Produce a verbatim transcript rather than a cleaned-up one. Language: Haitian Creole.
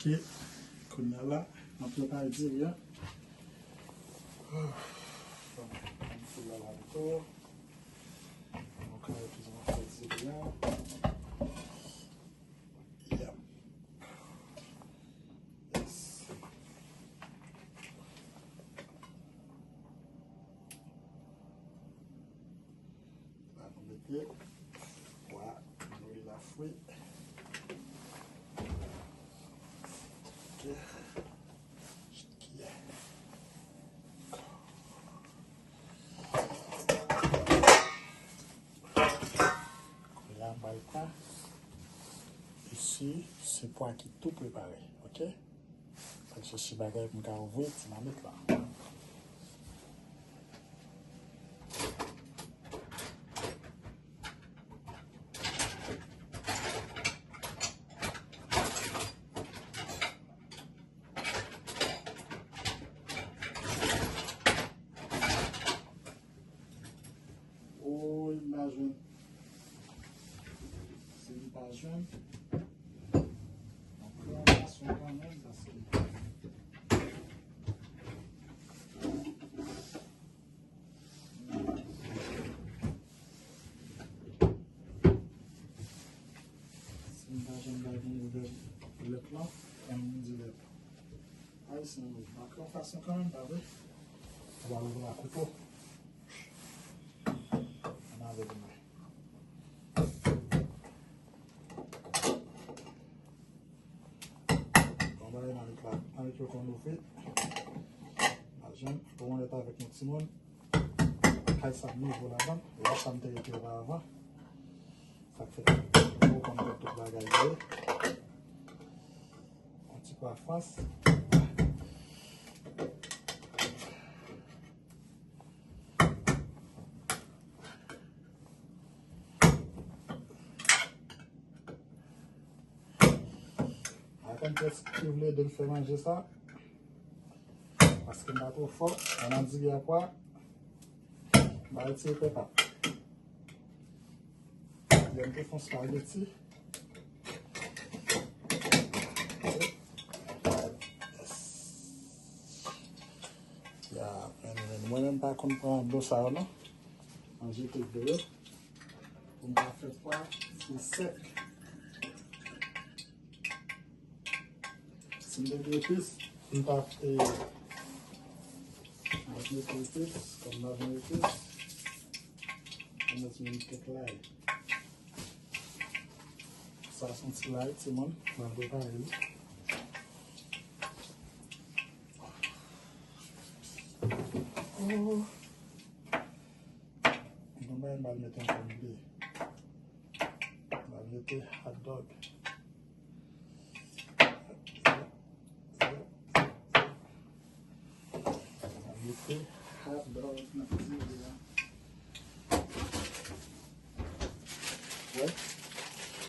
Ok, kounye a la, m ap prepare diri a. Fè m foule la la ankò. Nou ka retounen fè diri a. Yeah. Yes. La nou mete pwa, lwil la fri. Ok. Kounye a m pral pran isi, se pwa ki tou prepare, ok? Pral chèche bagay pou m ka ouvri ti mamit la. Oy, m pa jwenn. Si m pa jwenn, m ap pran yon fason kanmenm, paske si m pa jwenn bagay pou m ouvè lèt lan, fè m di lèt. Ayisyen yo, m ap pran fason kanmenm, pa vre? Ou pa bezwen ak kouto. Ann avèk mwen. Bon, bagay nan lit la, nan lit yo konn ouvri. Lajan, fò mwen ret avèk yon timoun. Kay sa nouvo ladan, e la sa m te rete oparavan. Sa k fè, ou konn tout bagay yo. Yon ti pwa fas. Atann pwès ki vle ede l fè manje sa. Paske m pa twò fò, ann diri a pwa, m pa retire pèpa. Lè m te fè yon spageti. Yes. Ya, men, men, mwen menm pa konn pran dlo sa yo non. Mwen jete dlo yo. Pou m pa fè pwa, se sèk. Si m te gen epis, m t ap, e, m t ap mete epis, kòm m pa gen epis, m mete yon kèk lay. Sa se yon ti lay, timoun, m ap prepare li. Oh. Yon bagay m pral mete ankò m bliye. M pral mete hot dog. M pral mete hot dog nan diri a. Wè?